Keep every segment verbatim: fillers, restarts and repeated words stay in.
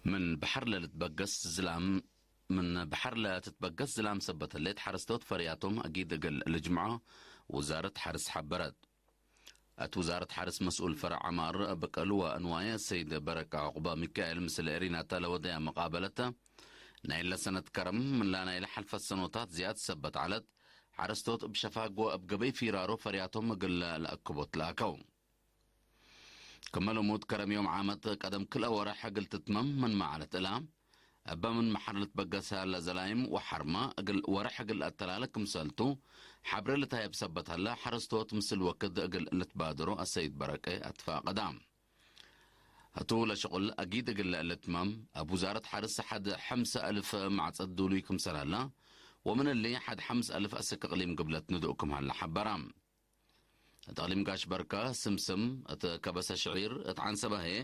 ምን በሐር ለልትበገስ ዝላም፣ ምን በሐር ለትትበገስ ዝላም ሰበት ህሌት፣ ሐረስቶት ፈርያቶም አጊድ እግል ልጅምዖ ውዛረት ሐርስ ሐበረት። እት ውዛረት ሐርስ መስኡል ፈረዕ ዐማር ብቅል ወእንዋየ ሰይድ በረቀ ዑቅበ ሚካኤል ምስል ኤሪናታ ለወደያ መቃበለተ፣ ናይለ ሰነት ከረም ምንላ ናይለ ሐልፈት ሰኖታት ዝያድ ሰበት ዐለት፣ ሐረስቶት እብ ሸፋግ ወእብ ገበይ ፊራሮ ፈርያቶም እግል ለአክቦት ለአከው። ክመ ልሙድ ከረም ዮም ዓመት ቀደም ክልኤ ወሬሕ እግል ትትመም ምንመ ዐለት እላ፣ እበ ምን መሐር ልትበገስ ሀለ ዘላይም ወሐርመ እግል ወሬሕ እግል አተላለ ክምሰልቱ፣ ሐብሬ ልታየብ ሰበት ሀለ፣ ሐረስቶት ምስል ወክድ እግል ልትባድሮ አሰይድ በረቀ አትፋቀዳ። ህቱ ለሽቁል አጊድ እግል ልትመም፣ እብ ውዛረት ሐርስ ሐድ ሐምሰ አልፍ ማዕጸድ ዱሉይ ክምሰል ሀለ፣ ወምን እሊ ሐድ ሐምስ አልፍ አስክ እቅሊም ግብለት ንዱእ ክም ሀለ ሐበራ። እት እቅሊም ጋሽ በርካ ስምስም እት ከበሰ ሽዒር እት ዐንሰበ ህዬ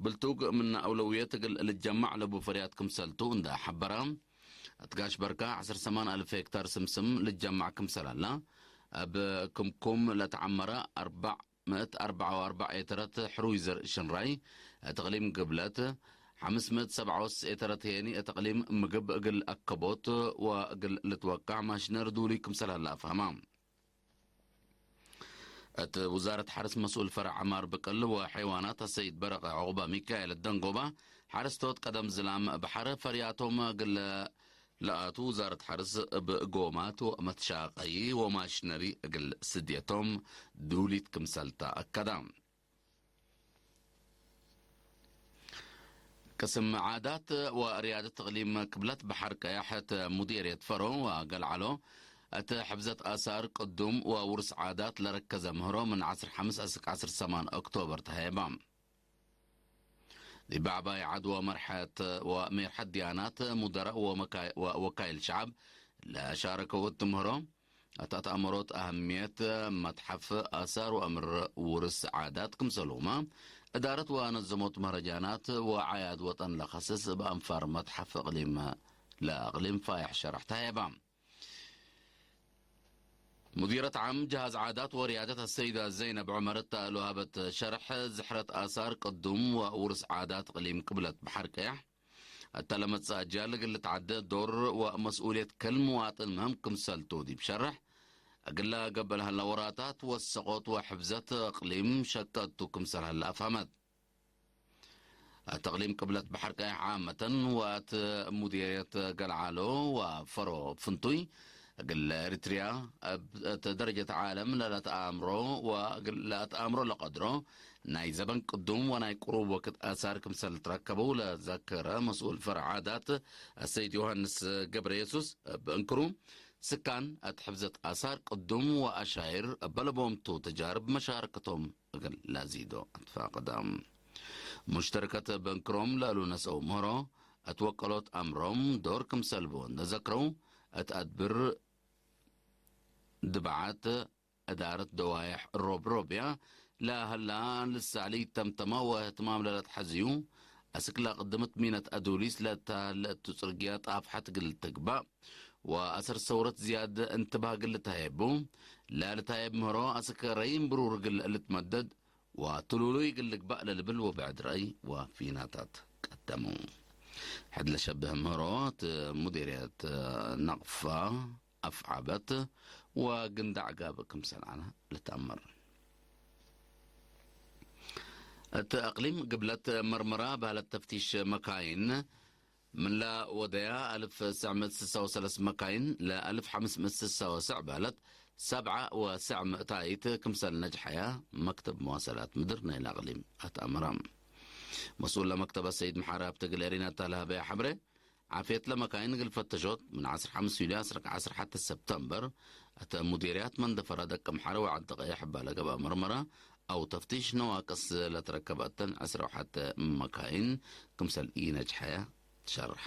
ብልቱግ ምነ አውለውየት እግል ልጀማዕ ለቡ ፈርያት ክምሰልቱ እንደ ሐበረ፣ እት ጋሽ በርካ ዐስር ሰማን አልፍ ሄክታር ስምስም ልጀማዕ ክምሰል ሀለ፣ እብ ክምኩም ለተዐመረ አርበዕ ምእት አርበዕ ወአርበዕ ኤተረት ሕሩይ ዘርእ ሽንራይ እት እቅሊም ግብለት፣ ሐምስ ምእት ሰብዓ ወስስ ኤተረት ሄኒ እት እቅሊም ምግብ እግል አከቦት ወእግል ልትወቃዕ ማሽነሪ ዱሉይ ክምሰል ሀለ አፍሀማ። እት ውዛረት ሐርስ መስኡል ፈረዕ ዐማር ብቅል ወሐይዋናት አሰይድ በረቀ ዑቅበ ሚካኤል ደንጎባ፣ ሐረስቶት ቀደም ዝላም በሐር ፈርያቶም እግል ለአቱ ውዛረት ሐርስ እብ ጎማት ወመትሻቀዪ ወማሽነሪ እግል ስድየቶም ዱሊት ክምሰልተ አከዳ። ቅስም ዓዳት ወርያደት እቅሊም ክብለት በሐር ቀያሕ እት ሙዴርየት ፈሮ ወገልዓሎ፣ እት ሕፍዘት አሳር ቅዱም ወውርስ ዓዳት ለረከዘ ምህሮ ምን ዐስር ሐምስ አስክ ዐስር ሰማን ኦክቶበር ተሀየባ። ዲብ አዕባይ ዐድ ወመርሐት ወሜርሐት ድያናት ሙደራእ ወመካይ-፣ ወወካይል ሸዐብ ለሻረከው እት ምህሮ፣ አት አትአመሮት አህምየት መትሐፍ አሳር ወአምር ውርስ ዓዳት ክምሰልሁመ፣ እዳረት ወነዘሞት መህረጃናት ወዓያድ ወጠን ለከስስ እብ አንፋር መትሐፍ እቅሊም ለእቅሊም ፋይሕ ሸረሕ ተሀየባ። ሙዲረት ዓም ጀሃዝ ዓዳት ወርያደት አሰይዳ ዘይነብ ዑመር እተ ለውሀበት ሸርሕ፣ ዝሕረት አሳር ቅዱም ወውርስ ዓዳት እቅሊም ቅብለት በሐር ቀያሕ፣ እተ ለመጽእ አጅያል እግል ልትዐደ ዶር ወመስኡልየት ክል ምዋጥን ምህም ክምሰልቱ ዲብ ሸርሕ፣ እግለ ገብእ ለሀለ ወራታት ወሰቆት ወሕፍዘት እቅሊም ሸቀቱ ክምሰል ሀለ አፍሀመት። እት እቅሊም ቅብለት በሐር ቀያሕ ዓመተን ወእት ሙዲርየት ገልዓሎ ወፈሮ ፍንቱይ፣ እግል ኤሪትርያ እብ እት ደረጀት ዓለም ለለትአምሮ ወእግል ለአትአምሮ ለቀድሮ ናይ ዘበን ቅዱም ወናይ ቅሩብ ወክድ አሳር ክምሰል ልትረከበው ለዘከረ መስኡል ፈርዕ ዓዳት አሰይድ ዮሐንስ ገብረ የሱስ እብ እንክሩ፣ ስካን እት ሕፍዘት አሳር ቅዱም ወአሻይር እበ ለቦምቱ ተጃርብ መሻረከቶም እግል ለአዚዶ አትፋቅደ። ሙሽተረከት እብ እንክሮም ለእሉ ነስአው ምህሮ እት ወቀሎት አምሮም ዶር ክምሰልቦ እንደ ዘክረው፣ እት አድብር ድብዓት እዳረት ደዋየሕ ሮብሮብያ ለሀላ ልሳሊ ተምተመ ወእህትማም ለለትሐዝዩ፣ አስክ ለቅድምት ሚነት አዱሊስ ለተህለ እቱ ጽርግያ ጣፍሐት እግል ትግባእ ወአሰር ሰውረት ዝያድ እንትባህ እግል ልትሀየቡ፣ ለልትሀየብ ምህሮ አስክ ረይም ብሩር እግል ልትመደድ ወትሉሉይ እግል ልግባእ ለልብል ወብዕድ ረአይ ወፊናታት ቀደመው። ሕድ ለሸብህ ምህሮ እት ሙዲርየት ነቅፋ አፍዓበት ወግንዳዕ ጋብእ ክምሰል ዐለ ልትአመር። እት አቅሊም ግብለት መርመራ በህለት ተፍቲሽ መካይን ምንላ ወደያ አልፍ ሰዕ ምእት ስሳ ወሰለስ መካይን ለአልፍ ሐምስ ምእት ስሳ ወሰዕ በህለት ሰብዓ ወሰዕ ምእታይት ክምሰል ነጅሐያ መክተብ መዋሰላት ምድር ናይለ አቅሊም አትአመረ። መስኡል ለመክተብ አሰይድ መሓሪ ሀብተ እግል ኤሪናታ ለሀበያ ሐብሬ፣ ዓፍየት ለመካይን እግል ፈተሾት፣ ምን ዐስር ሐምስ ዩልዮ አስር ሐ-፣ ዐስር ሐቴ ሰብተምበር፣ እተ ሙዲርያት መንደፈራ ደቀምሐረ ወዐዲ ቀየሕ እባ ለገብአ መርመራ አው ተፍቲሽ ነዋቅስ ለትረከበ እተን ዐስራ ወሐቴ መካይን ክምሰል ኢነጅሐያ ትሸርሐ።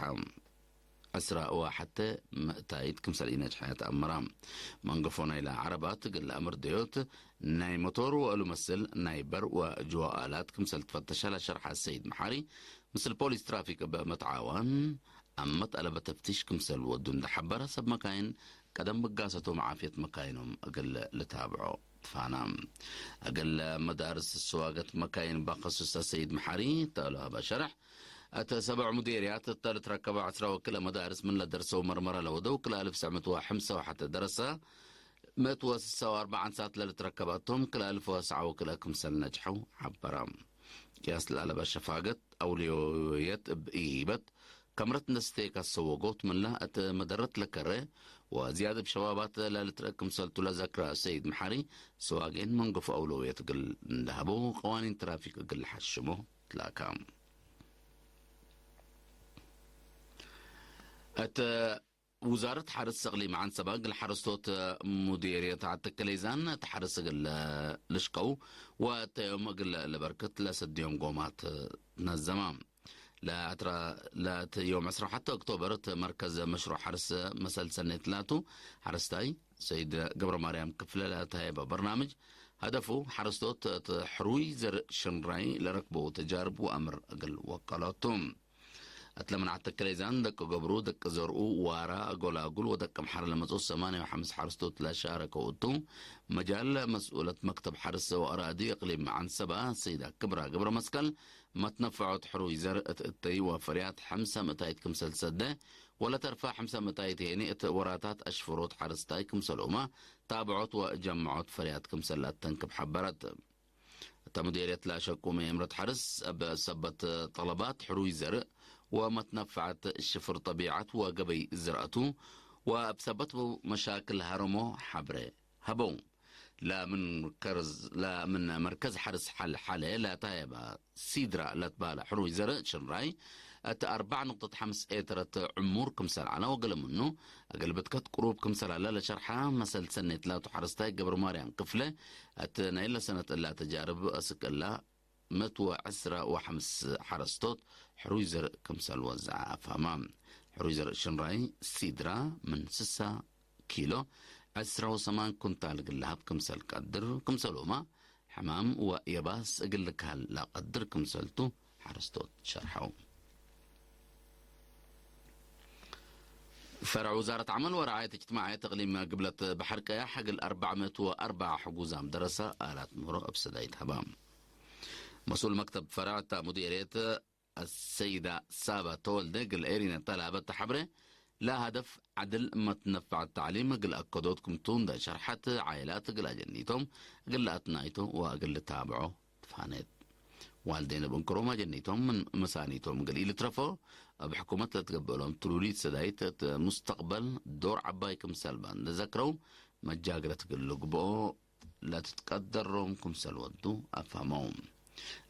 ዐስራ ወሐቴ ምእታይት ክምሰል ኢነጅሐያ ተአመራ። መንገፎ ናይለ ዐረባት እግል ለአምር ደዮት ናይ ሞቶር ወእሉ መስል ናይ በር ወጅወ አላት ክምሰል ትፈተሸ ለሸርሐ ሰይድ መሓሪ፣ ምስል ፖሊስ ትራፊክ እብ መትዓዋን አመት አለበ ተፍቲሽ ክምሰል ወዱ እንደ ሐበረ፣ ሰብ መካይን ቀደም ብጋሰቶም ዓፍየት መካይኖም እግል ልታብዖ ትፋና። እግል መዳርስ ስዋገት መካይን በክሱስ ሰይድ መሓሪ ተለሀበ ሸርሕ፣ እተ ሰብዕ ሙዴርያት እተ ልትረከበ ዐስራ ወክልኤ መዳርስ ምን ለደርሰው መርመረ ለወደው፣ ክልኤ አልፍ ሰዕ ምእት ወሐምሳ ወሐተ ደረሰ፣ ምእት ወስሳ ወአርበዕ አንሳት ለልትረከበ እቶም፣ ክልኤ አልፍ ወሰዓ ወክልኤ ክምሰል ነጅሐው ሐበረ። ቅያስ ለአለበ ሸፋገት አውለውየት እብ ኢሂበት፣ ከምረት እንደ ስቴክ አሰወጎት ምንላ እት መደረት ለከረ ወዝያድ እብ ሸባባት ለልትረእ ክምሰልቱ ለዘክረ ሰይድ መሓሪ፣ ሰዋጌን መንገፎ አውለውየት እግል እንደሀበው ቀዋኒን ትራፊክ እግል ለሐሽሞ ትላካ። እት ውዛረት ሐርስ እቅሊም ዐንሰበ እግል ሐረስቶት ሙዴርየት አተከሌዛን እት ሐርስ እግል ልሽቀው ወእተ ዮም እግል ለበርክት ለሰድዮም ጎማት ትነዘመ። ለአትራ-፣ ለእት ዮም ዕስራ ወሐተ ኦክቶበር እት መርከዝ መሽሩዕ ሐርስ መሰል ሰኔት ላቱ ሐረስታይ ሰይድ ገብረ ማርያም ክፍለ ለአታየበ በርናምጅ፣ ሀደፉ ሐረስቶት እት ሕሩይ ዘርእ ሽንራይ ለረክበው ተጃርብ ወአምር እግል ወቀሎቱ። እት ለምን አተከሌዛን ደቅ ገብሩ፣ ደቅ ዘርኡ፣ ዋራ፣ አጎላጉል ወደቅ አምሐር ለመጽኡ ሰማንያ ወሐምስ ሐረስቶት ለሻረከው እቱ፣ መጃል መስኡለት መክተብ ሐርስ ወአራዲ እቅሊም ዐንሰበ ሰይዳ ክብራ ገብረ መስቀል፣ መትነፈዖት ሕሩይ ዘርእ እት እተይ ወፈርያት ሐምሰ ምእታይት ክምሰል ሰደ፣ ወለተርፈ ሐምሰ ምእታይት ሄኒ እት ወራታት አሽፍሮት ሐረስታይ ክምሰልሁመ ታብዖት ወጀመዖት ፈርያት ክምሰል ለአተንክብ ሐበረት። እተ ሙዴርየት ለአሸቁ መኤምረት ሐርስ፣ እብ ሰበት ጠለባት ሕሩይ ዘርእ ወመትነፈዐት ሽፍር ጠቢዐት ወገበይ ዝርአቱ፣ ወእብ ሰበት መሻክል ሀረሞ ሐብሬ ሀበው። ለምን ከርዝ-፣ ለምን መርከዝ ሐርስ ሐል ሐለ ለታየበ ሲድራ ለትባለ ሕሩይ ዘርእ ሽንራይ፣ እት አርበዕ ንቅጠት ሐምስ ኤተረት ዕሙር ክምሰል ዐለ ወገለ ምኑ፣ እግል ብትከት ቅሩብ ክምሰል ዐለ ለሸርሐ መሰል ሰኔት ላቱ ሐረስታይ ገብረ ማርያም ክፍለ፣ እት ናይለ ሰነት እላ ተጃርብ አስክ እላ ምእት ወዕስራ ወሐምስ ሐረስቶት ሕሩይ ዘርእ ክምሰል ወዘዐ አፍሀመ። ሕሩይ ዘርእ ሽንራይ ሲድራ ምን ስሳ ኪሎ ዕስራ ወሰማን ኩንታል እግል ለሀብ ክምሰል ቀድር ክምሰልሁመ፣ ሕማም ወየባስ እግል ልካል ለቀድር ክምሰልቱ ሐረስቶት ሸርሐው። ፈርዕ ውዛረት ዐመል ወረዓየት እጅትማዕየት እቅሊም ግብለት በሐር ቀያሕ እግል አርበዕ ምእት ወአርበዕ ሕጉዛም ደረሰ አላት ምህሮ እብ ሰዳይት ሀበ። መስኡል መክተብ ፈርዕ እተ ሙዲርየት አሰይዳ ሳባ ተወልደ እግል ኤሪነ ተላበት ተሐብረ፣ ለሀደፍ ዐድል መትነፈዐት ተዕሊም እግል አከዶት ክምቱ እንደ ሸርሐት፣ ዓይላት እግል አጀኒቶም እግል ለአትናይቶ ወእግል ልታብዖ ትፋኔት። ዋልዴን እብ እንክሮም አጀኒቶም ምን መሳኒቶም እግል ኢልትረፎ፣ እብ ሕኩመት ለትገብአሎም ትሉሊት ሰዳይት እት ሙስተቅበል ዶር ዐባይ ክምሰልበ እንደ ዘክረው፣ መጃግረት እግል ልግብኦ ለትትቀደሮም ክምሰል ወዱ አፍሀመው።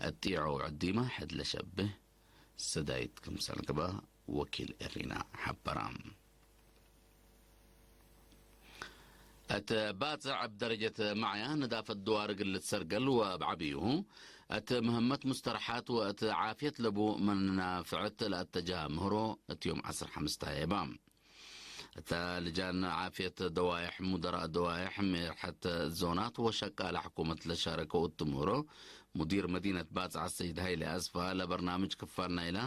እጢዖ ወዕዲመ ሕድ ለሸብህ ሰዳይት ክምሰል ገብአ ወኪል ኤሪና ሐበረ። እት ባጽዕ እብ ደረጀት መዕያ ነዳፈት ድዋር እግል ልትሰርገል ወእብ ዐቢሁ እት ምህመት ሙስተርሓት ወእት ዓፍየት ለቡ መናፍዕት ለአተጃህ ምህሮ እት ዮም ዐስር ሐምስ ተሀየበ። እተ ልጃን ዓፍየት ደዋይሕ፣ ሙደራእ ደዋይሕ፣ ሜርሐት ዞናት ወሸቃለ ሕኩመት ለሻረከው እት ምህሮ፣ ሙዲር መዲነት ባጽዕ ሰይድ ሀይሌ አስፋ ለበርናምጅ ክፋል ናይላ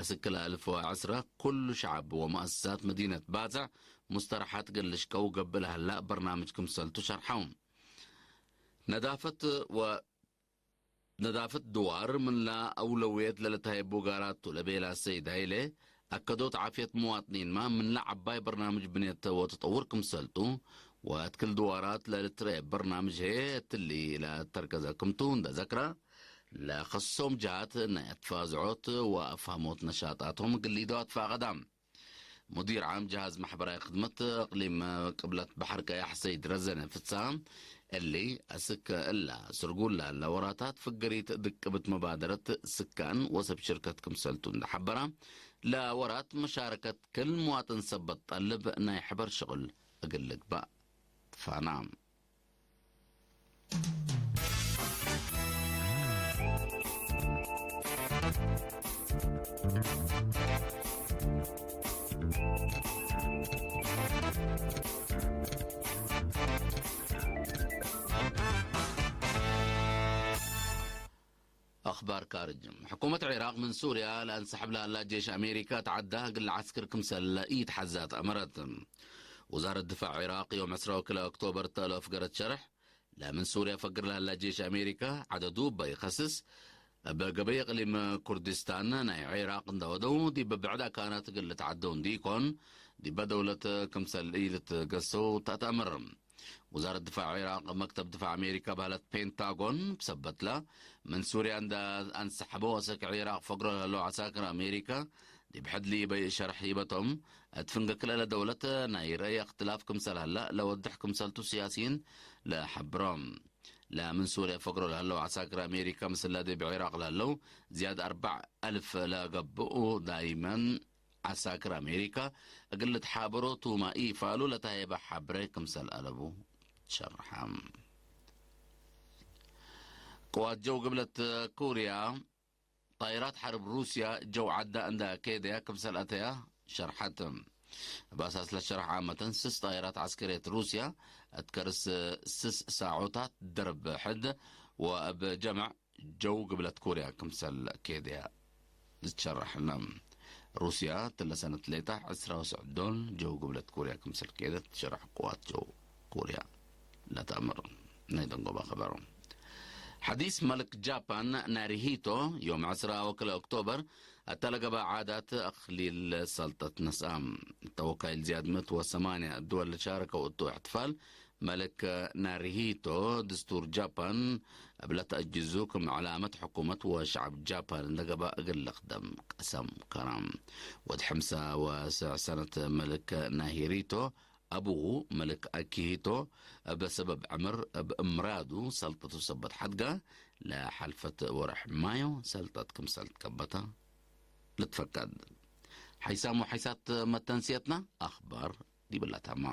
አስክ ለአልፍ ወዐስረ ኩሉ ሸዐብ ወመአሰሳት መዲነት ባጽዕ ሙስተርሓት እግል ልሽቀው ገብእ ለሀላ በርናምጅ ክምሰልቱ ሸርሐው። ነዳፈት ወ ነዳፈት ድዋር ምንላ አውለውየት ለልትሀየቡ ጋራት ቱ ለቤላ ሰይድ ሀይሌ፣ አከዶት ዓፍየት መዋጥኒንመ ምንላ ዐባይ በርናምጅ ብኔት ወተጠውር ክምሰልቱ፣ ወእት ክል ድዋራት ለልትረኤ በርናምጅ ህዬ እትሊ ለተርከዘ ክምቱ እንደ ዘክረ፣ ለከሶም ጀሃት ናይ አትፋዝዖት ወአፍሀሞት ነሻጣቶም እግል ሊደው አትፋቀዳ። ሙዲር ዓም ጀሃዝ ማሕበራዊ ክድመት እቅሊም ቅብለት በሐር ቀያሕ ሰይድ ረዘነ ፍትሰ፣ እሊ አስክ እላ ስርጉላ ለወራታት ፍገሪት ድቅብት መባደረት ስካን ወሰብ ሽርከት ክምሰልቱ እንደ ሐበረ፣ ለወራት መሻረከት ክል ሙዋጥን ሰበት ጠልብ ናይ ሕበር ሽቅል እግል ልግባእ ትፋና። አኽባር ካርጅ። ሕኩመት ዒራቅ ምን ሱርያ ለአንሰሕብ ለሀላ ጄሽ አሜሪካ ተዐዳ እግል ለዐስክር ክምሰል ለኢትሐዛት አመረት። ውዛረት ድፋዕ ዒራቅ ዮም ዕስራ ወክልኤ ኦክቶበር እተ ለአፍገረት ሸርሕ፣ ለምን ሱርያ ፈግር ለሀላ ጄሽ አሜሪካ ዐደዱ እበ ኢከስስ፣ እብ ገበይ እቅሊም ኩርዲስታን ናይ ዒራቅ እንደ ወደው፣ ዲብ ብዕድ አካናት እግል ልትዓደው እንዲኮን፣ ዲበ ደውለት ክምሰል ኢልትገሰው ተአተአምር። ውዛረት ድፋዕ ዒራቅ፣ መክተብ ድፋዕ አሜሪካ በህለት ፔንታጎን፣ ብሰበትለ ምን ሱርያ እንደ አንሰሐበው አሰክ ዒራቅ ፈግሮ ለህለው ዐሳክር አሜሪካ፣ ዲብ ሕድ ሊበይ ሸርሕ ሂበቶም፣ እት ፍንገክ ለእለ ደውለት ናይ ረአይ እክትላፍ ክምሰል ሀለ ለወድሕ ክምሰልቱ ሲያሲይን ለሐብሮም። ለምን ሱርያ ፈግሮ ለህለው ዐሳክር አሜሪካ ምስለ ዲብ ዒራቅ ለህለው ዝያድ አርበዕ አልፍ ለገብኡ ዳይመን ዐሳክር አሜሪካ እግል ልትሓበሮ ቱማ ኢፋሉ ለተሀየበ ሐብሬ ክምሰል አለቡ ሸርሐ። ቅዋት ጀው ግብለት ኩርያ ጣይራት ሐርብ ሩስያ ጀው ዐዳ እንዳ ኬደያ ክምሰል አተያ ሸርሐት። እብ አሳስ ለሸርሕ ዓመተን ስስ ጣይራት ዐስከርየት ሩስያ እት ከርስ ስስ ሳዖታት ድርብ ሕድ ወእብ ጀመዕ ጀው ግብለት ኮርያ ክምሰል ኬደያ ልትሸረሐነ። ሩስያ እትለ ሰነት ሌጠ ዕስራ ወሰዕ ዶል ጀው ግብለት ኮርያ ክምሰል ኬደት ትሸረሕ ቅዋት ጀው ኮርያ ለተአምር። ናይ ደንጎበ ከበር። ሐዲስ መልክ ጃፓን ናሪሂቶ ዮም ዕስራ ወክልኤ ኦክቶበር እተ ለገበ ዓዳት አክሊል ሰልጠት ነስአ። እተ ወካይል ዝያድ ምእት ወሰማንያ ድወል ልሻረከው እቱ እሕትፋል፣ መልክ ናሪሂቶ ድስቱር ጃፓን እብ ለተአጅዙ ክም ዕላመት ሕኩመት ወሸዐብ ጃፓን እንደ ገብአ እግል ልክደም ቀሰም ከረ። ወድ ሐምሳ ወሰዕ ሰነት መልክ ናሂሪቶ አቡሁ መልክ አኪሂቶ እብ ሰበብ ዕምር እብ እምራዱ ሰልጠቱ ሰበት ሐድጋ ለሐልፈት ወርሕ ማዮ ሰልጠት ክምሰል ትከበተ ልትፈቀድ። ሐይሳም ወሐይሳት መተንስየትና አኽባር ዲብላ ታማ።